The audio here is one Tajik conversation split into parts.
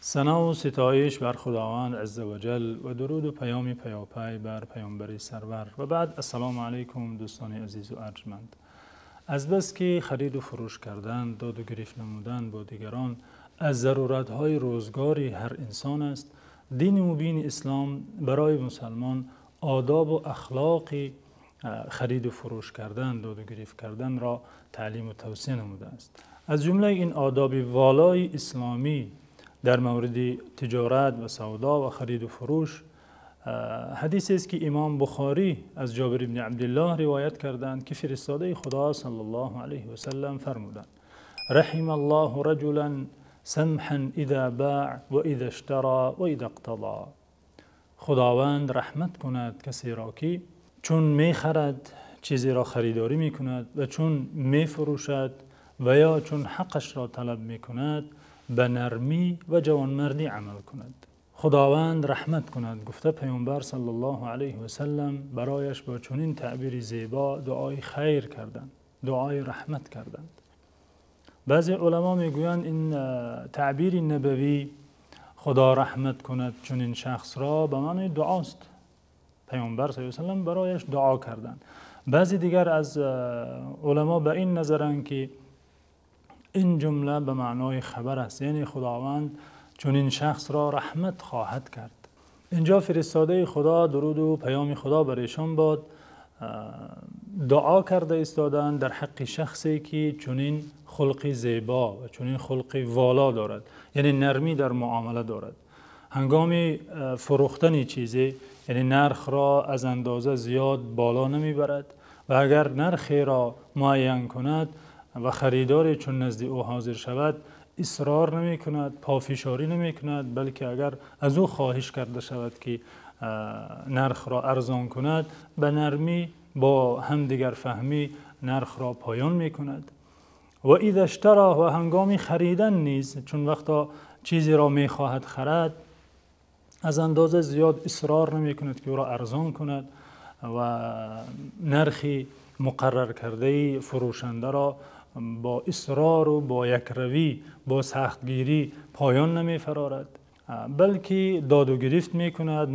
Сано ва ситоиш бар Худованди азза ва ҷалл ва дуруд ва паёми паёпай бар Паёмбари сарвар. Ва баъд, ассалому алайкум, дӯстони азиз ва арҷманд. Аз бас ки хариду фурӯш кардан, доду гирифт намудан бо дигарон аз заруратҳои рӯзгори ҳар инсон аст, дини мубини ислом барои мусулмон одоб ва ахлоқи хариду фурӯш кардан, доду гирифт карданро таълим ва тавсия намудааст. Аз ҷумлаи ин одоби волои исломӣ дар мавриди тиҷорат ва савдо ва хариду фурӯш ҳадисест, ки имом Бухорӣ аз Ҷобир ибни Абдуллоҳ ривоят кардаанд, ки фиристодаи Худо саллаллоҳу алайҳи васаллам фармуданд: Раҳималлоҳу раҷулан самҳан изо боъа ва изо иштаро ва изо иқтазо. Худованд раҳмат кунад касеро, ки чун мехарад чизеро харидорӣ мекунад ва чун мефурӯшад ва ё чун ҳаққашро талаб мекунад ба нармӣ ва ҷавонмардӣ амал кунад. Худованд раҳмат кунад, гуфта Паёмбар саллаллоҳу алайҳи васаллам барояш бо чунин таъбири зебо дуои хайр карданд, дуои раҳмат карданд. Баъзе уламо мегӯянд, ин таъбири набавӣ, Худо раҳмат кунад чунин шахсро, ба маънои дуост. Паёмбар саллаллоҳу алайҳи васаллам барояш дуо карданд. Баъзе дигар аз уламо ба ин назаранд, ки ин ҷумла ба маънои хабар аст, яъне Худованд чунин шахсро раҳмат хоҳад кард. Инҷо фиристодаи Худо, дуруд ва паёми Худо бар эшон бод, дуо карда истодаанд дар ҳаққи шахсе, ки чунин хулқи зебо ва чунин хулқи воло дорад, яъне нармӣ дар муомила дорад. Ҳангоми фурӯхтани чизе, яъне нархро аз андоза зиёд боло намебарад ва агар нархеро муайян кунад ва харидоре чун назди ӯ ҳозир шавад, исрор намекунад, пофишорӣ намекунад, балки агар аз ӯ хоҳиш карда шавад, ки нархро арзон кунад, ба нармӣ бо ҳамдигарфаҳмӣ нархро поён мекунад. Ва изо иштаро, ва ҳангоми харидан низ, чун вақте чизеро мехоҳад харад, аз андоза зиёд исрор намекунад, ки ӯро арзон кунад ва нархи муқаррар кардаи фурӯшандаро бо исрор ва бо якравӣ, бо сахтгирӣ поён намефарорад, балки доду гирифт мекунад,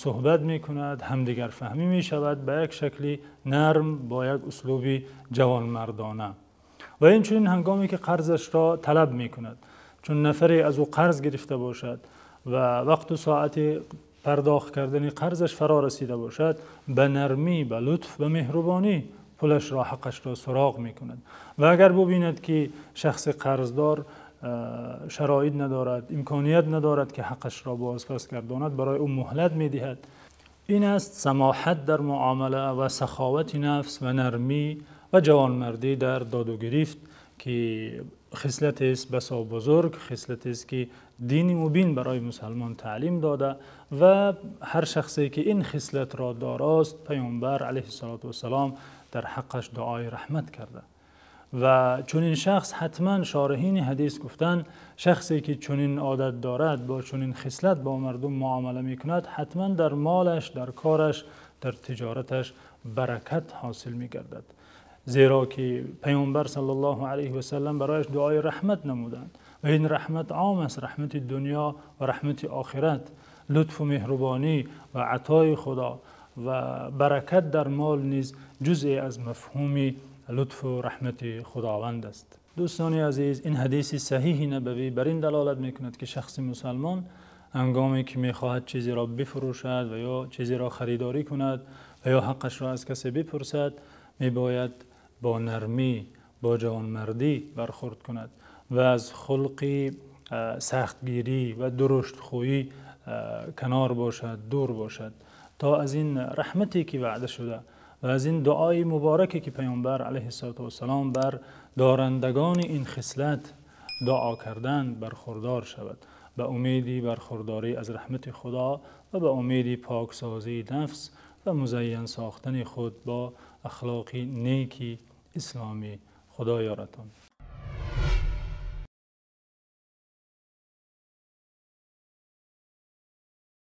суҳбат мекунад, ҳамдигарфаҳмӣ мешавад ба як шакли нарм, бо як услуби ҷавонмардона. Ва инчунин ҳангоме ки қарзашро талаб мекунад, чун нафаре аз ӯ қарз гирифта бошад ва вақту соати пардохт кардани қарзаш фаро расида бошад, ба нармӣ, ба лутф, ба меҳрубонӣ пулашро, ҳаққашро суроғ мекунад. Ва агар бибинад, ки шахси қарздор шароит надорад, имконият надорад, ки ҳаққашро бозпас гардонад, барои ӯ муҳлат медиҳад. Ин аст самоҳат дар муомила ва саховати нафс ва нармӣ ва ҷавонмардӣ дар доду гирифт, ки хислатест басо бузург, хислатест, ки дини мубин барои мусулмон таълим дода ва ҳар шахсе ки ин хислатро дорост, Паёмбар алайҳиссалоту вассалом дар ҳаққаш дуои раҳмат карда. Ва чунин шахс ҳатман, шориҳини ҳадис гуфтанд, шахсе ки чунин одат дорад, бо чунин хислат бо мардум муомила мекунад, ҳатман дар молаш, дар кораш, дар тиҷораташ баракат ҳосил мегардад. Зеро ки Паёмбар саллаллоҳу алайҳи васаллам барояш дуои раҳмат намуданд ва ин раҳмат ом аст, раҳмати дунё ва раҳмати охират, лутфу меҳрубонӣ ва атои Худо ва баракат дар мол низ ҷузъе аз мафҳуми лутфу раҳмати Худованд аст. Дӯстони азиз, ин ҳадиси саҳеҳи набавӣ бар ин далолат мекунад, ки шахси мусулмон ҳангоме ки мехоҳад чизеро бифурӯшад ва ё чизеро харидорӣ кунад ва ё ҳаққашро аз касе бипурсад, мебояд бо нармӣ, бо ҷавонмардӣ бархӯрд кунад ва аз хулқи сахтгирӣ ва дурушхӯӣ канор бошад, дур бошад, то аз ин раҳмате ки ваъда шуда ва аз ин дуои мубораке ки Паёмбар алайҳиссалоту вассалом бар дорандагони ин хислат дуо карданд бархӯрдор шавад. Ба умеди бархӯрдорӣ аз раҳмати Худо ва ба умеди поксозии нафс ва музайян сохтани худ бо ахлоқи неки исломӣ. Худо ёратон.